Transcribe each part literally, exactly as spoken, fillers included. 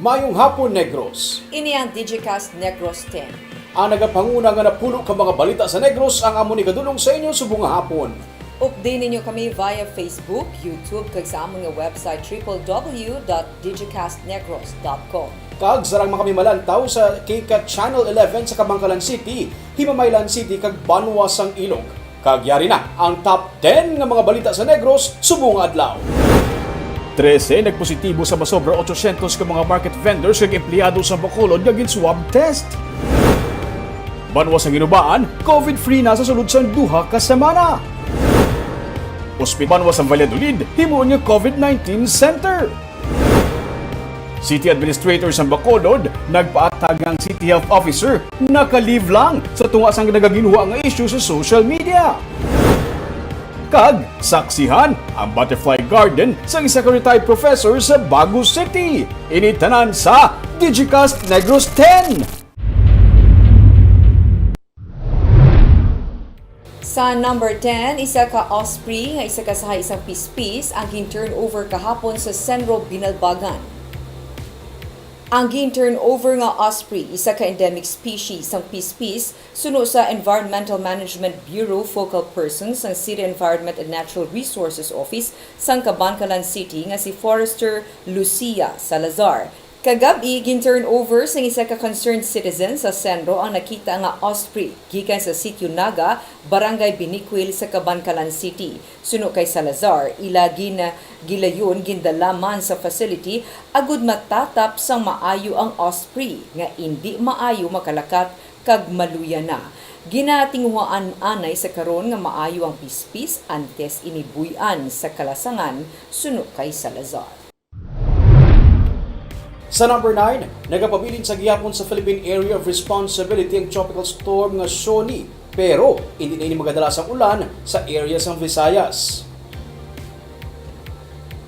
Mayong hapon, Negros. Ini ang Digicast Negros ten. Ang nagapanguna nga napulo ka mga balita sa Negros ang amo ni kadulong sa inyo subong nga hapon. Update ninyo kami via Facebook, YouTube, kag sa amon nga website, triple W dot digicast negros dot com. Kag sarang man kami malantaw sa KCAT Channel eleven sa Kabankalan City, Himamaylan City, kag Banwa sang Ilog. Kag yari na ang top ten nga mga balita sa Negros subong nga adlaw. Trese nagpositibo sa masobra ochocientos ka mga market vendors kag empleyado sa Bacolod nga gin-swab test. Banwa sang Ginubaan, COVID-free na sa sulod sang duha ka semana. Ospi-, Banwa sang Valladolid, himuon nga COVID nineteen center. City Administrator sang Bacolod nagpaatag nga ang City Health Officer naka-leave lang sa tunga sang nagaginhuwa nga isyu sa social media. Kag saksihan ang Butterfly Garden sang isa ka retired professor sa Bago City. Ini tanan sa Digicast Negros ten. Sa number ten, isa ka Osprey nga isa ka sahay sang pispis ang gin-turnover kahapon sa Senro, Binalbagan. Ang gin-turnover nga Osprey, isa ka endemic species sang pispis, suno sa Environmental Management Bureau focal person sang City Environment and Natural Resources Office sang Kabankalan City nga si Forester Lucia Salazar. Kagab-i, gin-turn over sang isa ka concerned citizen sa Senro ang nakita nga osprey gikan sa Sitio Naga, Barangay Binicuil sa Kabankalan City. Suno kay Salazar, ila gin-, gilayon gindala man sa facility agud matatap sang maayo ang osprey nga indi maayo makalakat kag maluya na. Ginatinguhaan anay sa karon nga maayo ang pispis antes ini buy-an sa kalasangan, suno kay Salazar. Sa number nine, nagapabilin sa gihapon sa Philippine Area of Responsibility ang tropical storm nga Shoni, pero indi na ini magadala sang ulan sa area sang Visayas.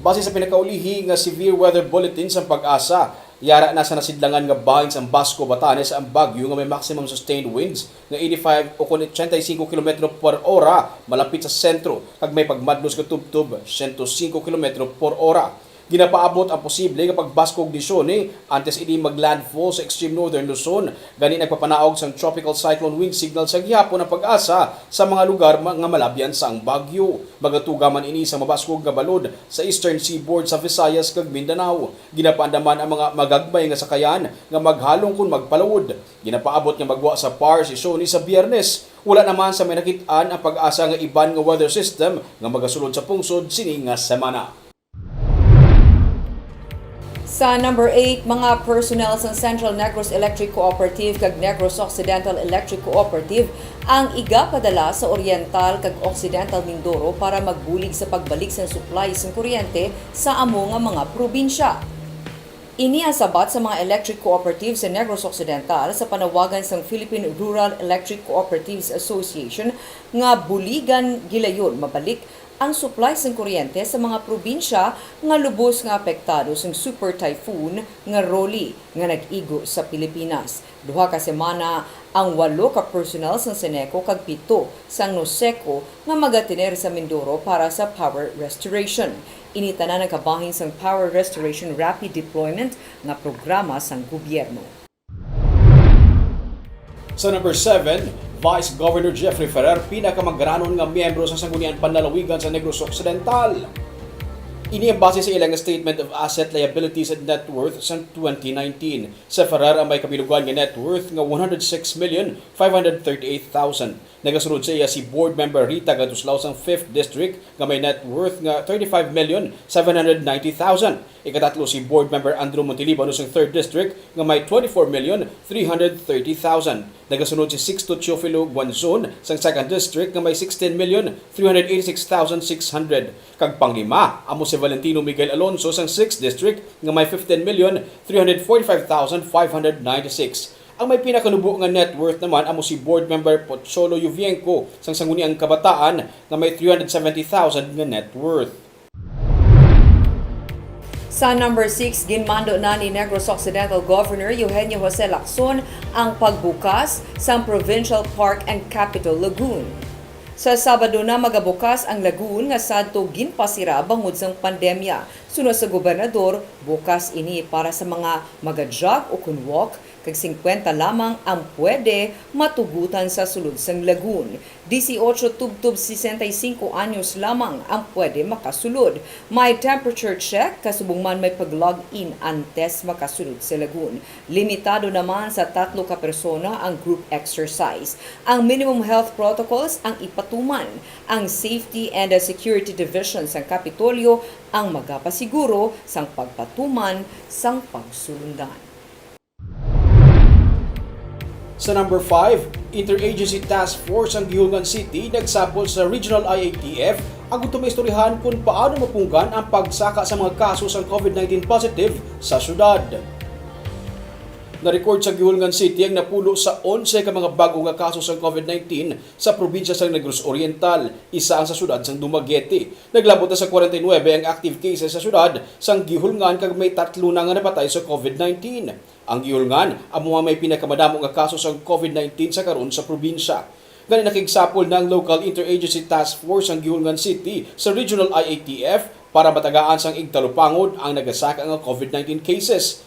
Base sa pinakaulihi nga severe weather bulletin sang PAGASA, yara na sa nasidlangan nga bahin sang Basco, Batanes ang bagyo nga may maximum sustained winds nga eighty-five o kon ochenta y cinco kilometro por ora malapit sa sentro kag may pagmadnos nga tubtob siyento singko kilometro por ora. Ginapaabot ang posible nga pagbaskog ni Shoni antes ini mag-landfall sa extreme northern Luzon. Gani, nagpapanaog sang tropical cyclone wind signal sa gihapon ang PAGASA sa mga lugar ma-, nga malabyan sang bagyo. Magatuga man ini sa mabaskog nga balod sa eastern seaboard sa Visayas kag Mindanao. Ginapaandaman ang mga magagmay nga sakayan nga maghalong kon magpalawod. Ginapaabot nga maggwa sa PAR si Shoni sa Biyernes. Wala naman sa may nakit-an ang PAGASA nga iban nga weather system nga magasulod sa pungsod sini nga semana. Sa number eight, mga personnel sang Central Negros Electric Cooperative kag Negros Occidental Electric Cooperative ang igapadala sa Oriental kag Occidental Mindoro para magbulig sa pagbalik sang supply sang kuryente sa amo nga mga probinsya. Ini ang sabat sa mga electric cooperative sa Negros Occidental sa panawagan sang Philippine Rural Electric Cooperatives Association nga buligan gilayon mabalik ang supply sang kuryente sa mga probinsya nga lubos nga apektado sang Super Typhoon nga Rolly nga nag-igo sa Pilipinas. Duha ka semana ang walo ka personnel sang CENECO kag pito sang NOCECO nga magatener sa Mindoro para sa power restoration. Ini tanan nagkabahin sang Power Restoration Rapid Deployment nga programa sang gobyerno. Sa number seven, Vice Governor Jeffrey Ferrer, pinakamagranon nga miyembro sa Sangguniang Panlalawigan sa Negros Occidental. Ini ang base sa ilang Statement of Asset, Liabilities, and Net Worth sa twenty nineteen. Si Ferrer ang may kabilugan nga net worth nga one hundred six million five hundred thirty-eight thousand. Nagasunod sa iya si Board Member Rita Gatuslao sang Fifth District nga may net worth nga thirty-five million seven hundred ninety thousand. Ikatatlo si Board Member Andrew Montelibano sang Third District nga may twenty-four million three hundred thirty thousand. Nagasunod si Sixto Teofilo Guanzon sang Second District nga may sixteen million three hundred eighty-six thousand six hundred. Kag panglima, amo si Valentino Miguel Alonso sang Sixth District nga may fifteen million three hundred forty-five thousand five hundred ninety-six. Ang may pinakanubo nga net worth naman amo si Board Member Pocholo Yuvienco sang Sangguniang Kabataan nga may three hundred seventy thousand nga net worth. Sa number six, ginmando na ni Negros Occidental Governor Eugenio Jose Lacson ang pagbukas sang Provincial Park and Capitol Lagoon. Sa Sabado na magabukas ang lagoon nga sadto ginpasira bangod sang pandemya. Suno sa gobernador, bukas ini para sa mga maga-jog o kun walk, kag singkwenta lamang ang pwede matugutan sa sulod sang lagoon. Dieciocho tubtob sesenta y cinco anyos lamang ang pwede makasulod. May temperature check, kasubong man may pag-log in antes makasulod sa lagoon. Limitado naman sa tatlo ka persona ang group exercise. Ang minimum health protocols ang ipatuman. Ang Safety and Security Division sang Kapitolyo ang magapasiguro sang pagpatuman sang pagsulundan. Sa number five, Interagency Task Force ang Guihulngan City nagsapol sa Regional I A T F agud to maistoryahan kung paano mapunggan ang pagsaka sa mga kaso sang COVID nineteen positive sa syudad. Na-record sa Guihulngan City ang napulo sa onse ka mga bag-o nga kaso sang COVID nineteen sa probinsya sang Negros Oriental, isa ang sa syudad sang Dumaguete. Naglabot na sa kwarenta y nuebe ang active cases sa syudad sang Guihulngan kag may tatlo na nga napatay sa COVID nineteen. Ang Guihulngan amo ang may pinakamadamo nga kaso sang COVID nineteen sa karon sa probinsya. Gani, nakigsapol na ang Local Interagency Task Force sang Guihulngan City sa Regional I A T F para matagaan sang igtalupangod ang nagasaka nga COVID nineteen cases.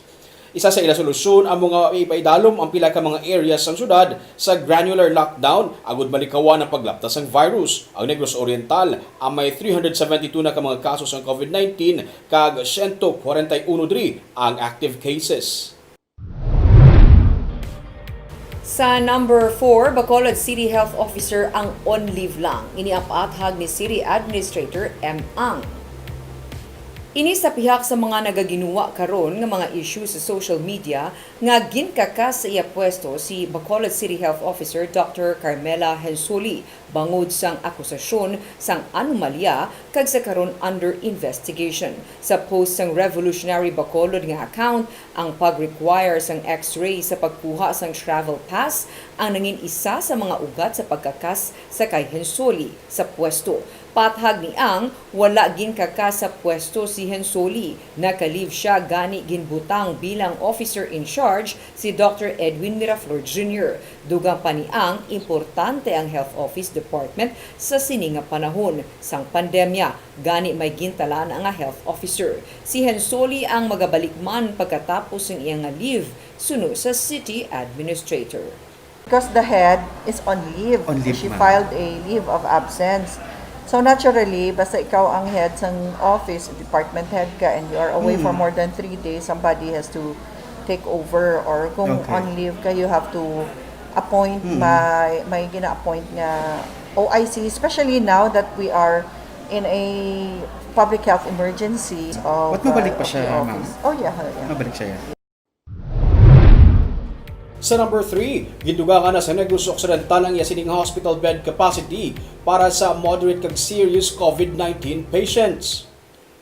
Isa sa ila solusyon amo nga ipaidalom ang pila ka mga areas sang syudad sa granular lockdown agud malikawan ang paglapta sang virus. Ang Negros Oriental ang may three hundred seventy-two na ka mga kaso sang COVID nineteen kag siyento kwarenta y uno diri ang active cases. Sa number four, Bacolod City Health Officer ang on leave lang. Ini ang paathag ni City Administrator M. Ang. Ini sa pihak sa mga nagaginuwa karon nga mga issue sa social media nga ginkakas sa iya pwesto si Bacolod City Health Officer Doctor Carmela Hensuli bangod sang akusasyon sang anomalya kag sa karon under investigation. Sa post sang Revolutionary Bacolod nga account, ang pag-require sang X-ray sa pagkuha sang travel pass ang nangin isa sa mga ugat sa pagkakas sa kay Hensuli sa pwesto. Paathag ni Ang, wala ginkakas sa pwesto si Hensuli. Naka-leave sia, gani ginbutang bilang officer in charge si Doctor Edwin Miraflor Junior. Dugang pa ni Ang, importante ang Health Office Department sa sini nga panahon sang pandemya, gani may gintalaan nga health officer. Si Hensuli ang magabalik man pagkatapos sang iya nga leave, suno sa city administrator. Because the head is on leave. On leave, She ma'am. filed a leave of absence. So naturally, basta ikaw ang head sang office, department head ka, and you are away for Mm. more than three days, somebody has to take over. Or kung Okay. on leave ka, you have to appoint, Mm. may, may gina-appoint nga O I C, especially now that we are in a public health emergency of, What, mabalik uh, pa of siya, the ma'am? office. Oh, yeah, yeah. Mabalik siya, yeah. Sa number three, gindugangan na sa Negros Occidental ang iya sining hospital bed capacity para sa moderate kag serious COVID nineteen patients.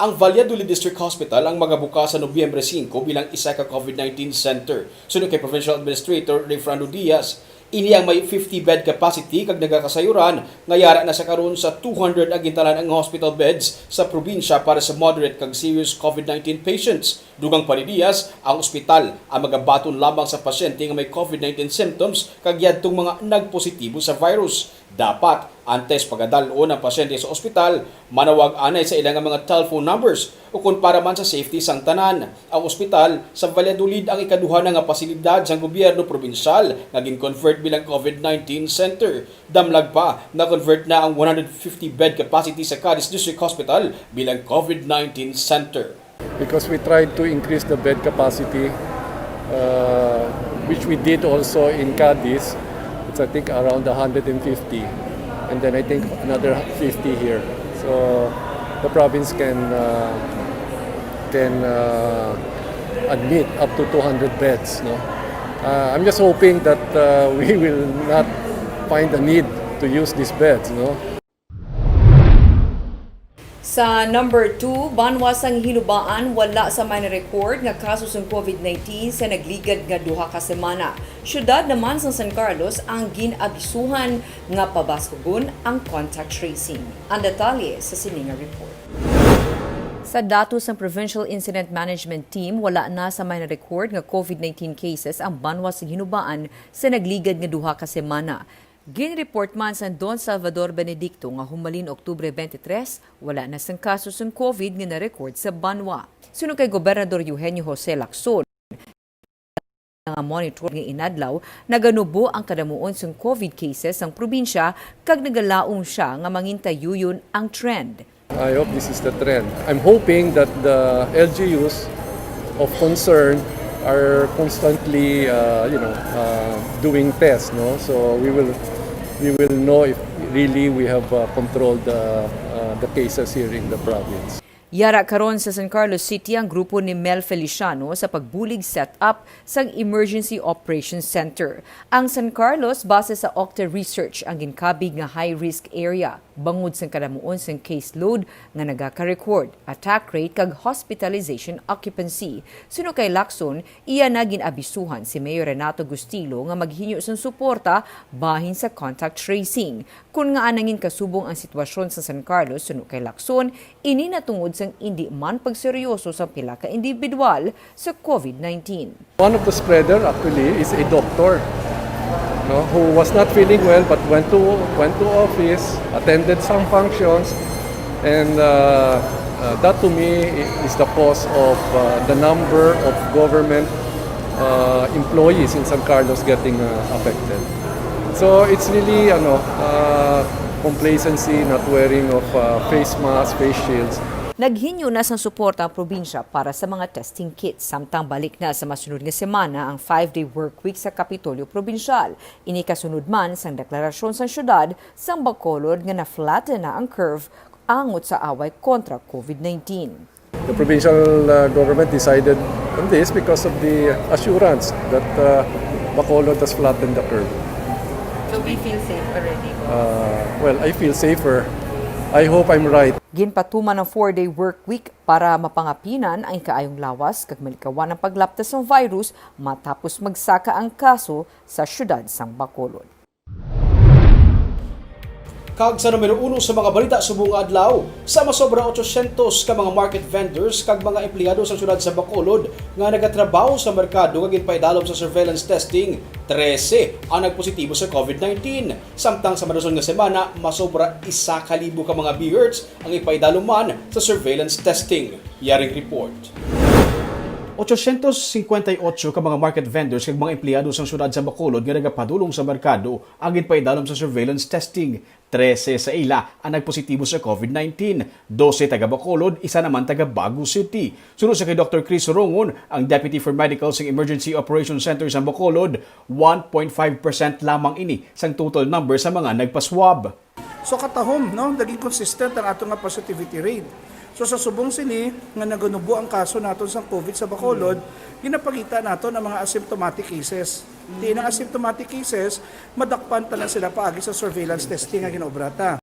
Ang Valladolid District Hospital ang magabukas sa Nobyembre singko bilang isa ka COVID nineteen center, suno kay Provincial Administrator Rayfrando Diaz. Ini ang may fifty bed capacity kag nagakasayuran nga yara na sa karon sa two hundred ang gintalaan ang hospital beds sa probinsya para sa moderate kag serious COVID nineteen patients. Dugang pa ni Diaz, ang ospital ang magabaton lamang sa pasyente nga may COVID nineteen symptoms kag yadtong mga nagpositibo sa virus. Dapat, antes pagadal-on ang pasyente sa ospital, manawag anay sa ila nga mga telephone numbers, ukon para man sa safety sang tanan. Ang ospital sa Valladolid ang ikaduha na nga pasilidad sang gobyerno probinsyal nga gin-convert bilang COVID nineteen center. Damlag pa, na-convert na ang one hundred fifty bed capacity sa Cadiz District Hospital bilang COVID nineteen center. Because we tried to increase the bed capacity, uh, which we did also in Cadiz. It's, I think, around a hundred and fifty. And then I think another fifty here. So the province can, uh, can, uh, admit up to two hundred beds, no? Uh, I'm just hoping that, uh, we will not find the need to use these beds, no? Sa number two, banwa sang Hinubaan, wala sa may na-record nga kaso sang COVID nineteen sa nagligad nga duha ka semana. Siyudad naman sang San Carlos ang gin-abisuhan nga pabaskugon ang contact tracing. Ang detalye sa sini nga report. Sa datos sang Provincial Incident Management Team, wala na sa may na-record nga COVID nineteen cases ang banwa sang Hinubaan sa nagligad nga duha ka semana. Ginreport man sang Don Salvador Benedicto nga humalin Oktubre twenty-three, wala na sang kaso sang COVID nga na-record sa banwa. Suno kay Gobernador Eugenio Jose Lacson, nga monitor nga inadlaw, naganubo ang kadamuon sang COVID cases sang probinsya kag nagalaom siya nga mangintayuyon ang trend. I hope this is the trend. I'm hoping that the L G Us of concern are constantly, uh, you know, uh, doing tests, no? So we will, we will know if really we have, uh, controlled, uh, uh, the cases here in the province. Yara karon sa San Carlos City ang grupo ni Mel Feliciano sa pagbulig set up sang Emergency Operations Center. Ang San Carlos base sa Octa Research ang ginkabig nga high-risk area bangod sang kadamuon sang caseload nga nagaka-record, attack rate, kag hospitalization occupancy. Suno kay Lacson, iya na gin-abisuhan si Mayor Renato Gustilo nga maghinyo sang suporta bahin sa contact tracing. Kon ngaa nangin kasubong ang sitwasyon sa San Carlos, suno kay Lacson, ini na tungod sang indi man pagseryoso sang pila ka individual sa COVID nineteen. One of the spreader actually is a doctor, no, who was not feeling well but went to, went to office, attended some functions, and, uh, uh, that to me i-, is the cause of, uh, the number of government, uh, employees in San Carlos getting, uh, affected. So it's really, ano, uh, complacency, not wearing of, uh, face masks, face shields. Naghinyo na sang suporta ang probinsya para sa mga testing kits, samtang balik na sa masunod nga semana ang five-day work week sa Kapitolyo Probinsyal. Ini kasunod man sang deklarasyon sang siyudad sang Bacolod nga na-flatten na ang curve angot sa away kontra COVID nineteen. The provincial, uh, government decided on this because of the assurance that, uh, Bacolod has flattened the curve. So we feel safe already, boss? Uh, well, I feel safer. I hope I'm right. Ginpatuman ang four-day work week para mapangapinan ang ikaayong lawas kag malikawan ang paglaptas sang virus matapos magsaka ang kaso sa siyudad sang Bacolod. Kag sa numero uno sa mga balita subong nga adlaw, sa masobra otsosyentos ka mga market vendors kag mga empleyado sa siyudad sa Bacolod nga nagatrabaho sa merkado nga ginpaidalom sa surveillance testing, trese ang nagpositibo sa COVID nineteen. Samtang sa madason nga semana, masobra isa ka libo ka mga BHERTs ang ipaidalom man sa surveillance testing. Yaring report. Otsosyentos singkwenta y ocho ka mga market vendors kag mga empleyado sang siyudad sa Bacolod nga nagapadulong sa merkado ang ginpaidalom sa surveillance testing. Trese sa ila ang nagpositibo sa COVID nineteen, dose taga Bacolod, isa naman taga Bago City. Suno sa kay Doktor Chris Rongon, ang Deputy for Medical sa Emergency Operations Center sa Bacolod, one point five percent lamang ini sang total number sa mga nagpaswab. So, katahom, no, naging consistent ang ato nga positivity rate. So, sa subong sini nga naganubo ang kaso naton sang COVID sa Bacolod, ginapakita naton ang mga asymptomatic cases. Ti ang asymptomatic cases, madakpan tanan sila paagi sa surveillance testing nga ginaobra ta.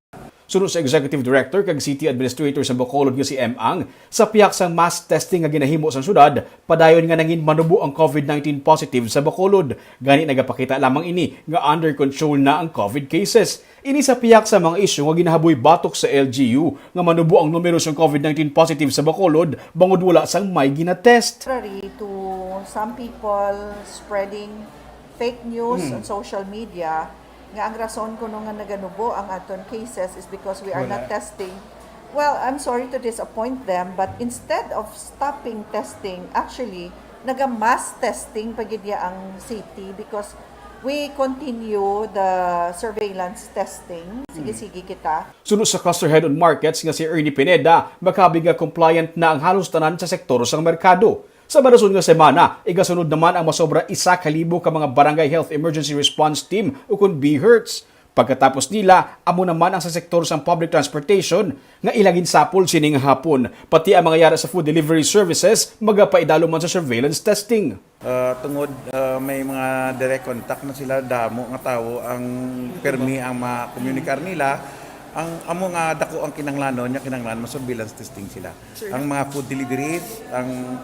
Suno sa Executive Director kag City Administrator sa Bacolod nga si M. Ang, sa pihak sang mass testing nga ginahimo sa syudad, padayon nga nangin manubo ang COVID nineteen positive sa Bacolod. Gani nagapakita lamang ini nga under control na ang COVID cases. Ini sa pihak sa mga isyu nga ginahaboy batok sa L G U nga manubo ang numero sang COVID nineteen positive sa Bacolod bangod wala sang may ginatest. Contrary to some people spreading fake news Hmm. on social media, nga ang rason kuno nga naganubo ang aton cases is because we are Wala. not testing. Well, I'm sorry to disappoint them, but instead of stopping testing, actually, naga-mass testing pa gid ya ang city because we continue the surveillance testing. Sige-sige kita. Suno sa cluster head on markets nga si Ernie Pineda, makabig nga compliant na ang halos tanan sa sektor sang merkado. Sa madason nga semana, igasunod naman ang masobra isa ka libo ka mga Barangay Health Emergency Response Team ukon BHERTs. Pagkatapos nila, amo naman ang sa sektor sang public transportation nga ila ginsapol sining hapon. Pati ang mga yara sa food delivery services magapaidalom man sa surveillance testing. Ah, tungod, ah, may mga direct contact na sila, damo nga tawo ang permi ang makomunikar nila. Ang amo nga dako ang kinahanglanon niya, kinahanglan ma-surveillance testing sila. Sir. Ang mga food deliveries, ang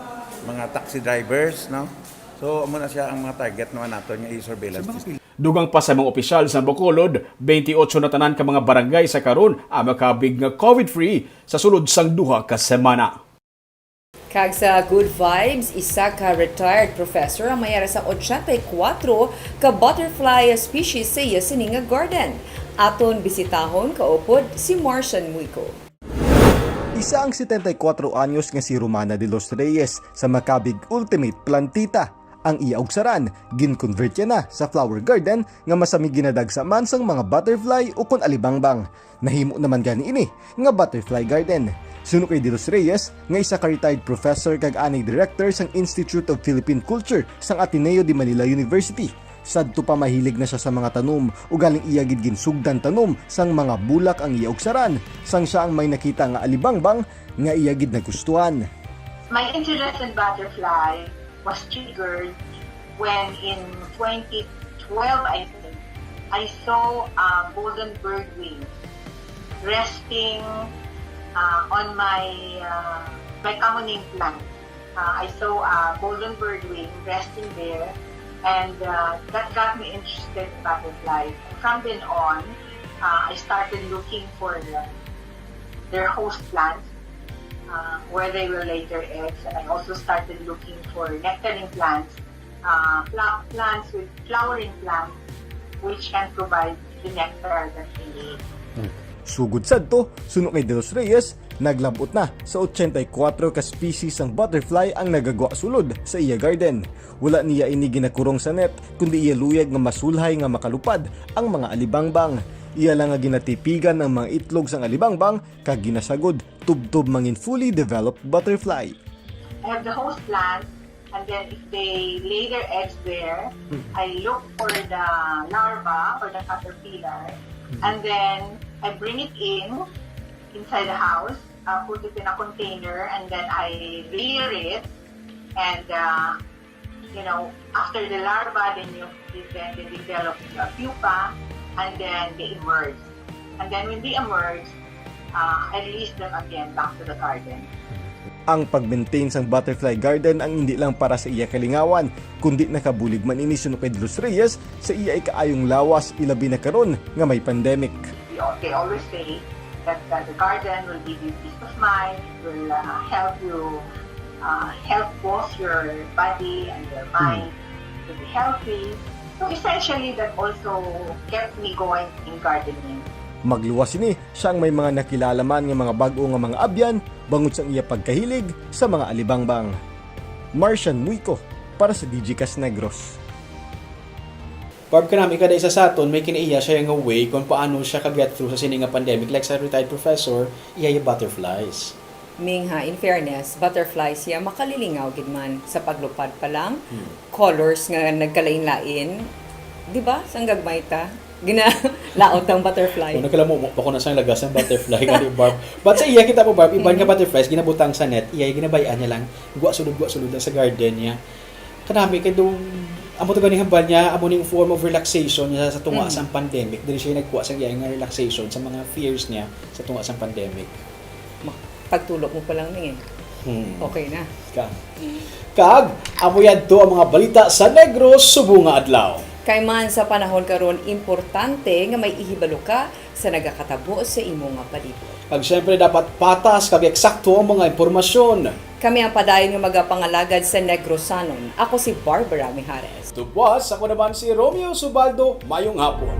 mga taxi drivers, no? So, amo na siya ang mga target naman naton nga i-surveillance testing. Dugang pa sa mga opisyal sa Bacolod, twenty-eight na tanan ka mga barangay sa karon ang makabig nga COVID-free sa sulod sang duha ka semana. Kag sa Good Vibes, isa ka retired professor ang may ara sa ochenta y kuwatro ka butterfly species sa iya sini nga garden. Aton bisitahon kaupod si Marcian Muico. Isa ang setenta y kuwatro anyos nga si Romana de los Reyes sa Macabig Ultimate Plantita. Ang iya ugsaran, gin-convert niya na sa flower garden nga masami ginadagsa man sang mga butterfly ukon alibangbang. Nahimo naman gani ini nga butterfly garden. Suno kay De Los Reyes, nga isa ka retired professor kag anay director sang Institute of Philippine Culture sang Ateneo de Manila University, sadto pa mahilig na siya sa mga tanom, ugaling iya gid ginsugdan tanom sang mga bulak ang iya ugsaran, sang siya ang may nakita nga alibangbang nga iya gid nagustuhan. My interest in butterfly was triggered when in twenty twelve, I think, I saw a golden birdwing resting uh, on my uh, my kamuning plant. Uh, I saw a golden birdwing resting there, and uh, that got me interested in butterflies. And from then on, uh, I started looking for the, their host plants, uh, where they will lay their eggs. And I also started looking for nectaring plants, uh, pla- plants with flowering plants, which can provide the nectar that they need. Sugod sadto, suno kay De Los Reyes, naglabot na sa ochenta y kuwatro ka species sang butterfly ang nagagwa sulod sa iya garden. Wala niya ini ginakurong sa net, kundi iya luyag nga masulhay nga makalupad ang mga alibangbang. Iya lang nga ginatipigan ang mga itlog sang alibangbang kag ginasagod tubtob mangin fully developed butterfly. I have the host plant, and then if they lay their eggs there, I look for the larva or the caterpillar, and then I bring it in inside the house, uh, put it in a container, and then I rear it. And uh, you know, after the larva, then you then they develop into a pupa, and then they emerge. And then when they emerge, uh, I release them again back to the garden. Ang pag-maintain sang butterfly garden ang hindi lang para sa iya kalingawan, kundi nakabulig man ini suno kay De Los Reyes sa iya ikaayong lawas, ilabi na karon nga may pandemic. We al- They always say that uh, the garden will give you peace of mind, it will uh, help you uh, help both your body and your mind to be healthy. So essentially, that also kept me going in gardening. Magluwas sini, siya ang may mga nakilala man nga mga bag-o nga mga abyan bangod sang iya pagkahilig sa mga alibangbang. Marcian Muico para sa Digicast Negros. Barb, kanami kada isa sa aton may kinaiya siya nga way kung paano siya ka-get through sa sini nga pandemic. Like sa retired professor, iya yung butterflies. Ming ha, in fairness, butterfly siya makalilingaw gid man sa paglupad pa lang. Colors nga nagkalain-lain. Di ba? Sang gagmay ta, ginalaot ang butterfly. Kung nagkalamumo pa ko na sang lagas ng butterfly nga ni Barb. But sa iya kita po, Barb, iban nga butterflies, ginabutang sa net, iya yung ginabayaan niya lang, gwa sulod, gwa sulod lang sa garden niya. Kanami kay do amo to gani hambal niya, amo ning form of relaxation niya sa tunga sang pandemic. Diri siya nagkuha sa iya nga relaxation sa mga fears niya sa tunga sang pandemic. Mak- Pagtulog mo pa lang ni eh. Hmm. Okay na. Ka. Kag amo yadto ang mga balita sa Negros subong nga adlaw. Kay man sa panahon karon, importante nga may ihibalo ka sa nagakatabo sa imo nga palibot. Kag siyempre dapat patas kag eksakto ang mga impormasyon. Kami ang padayon nga magapangalagad sa Negrosanon. Ako si Barbara Mijares. Tubwas, ako naman si Romeo Subaldo. Mayong hapon.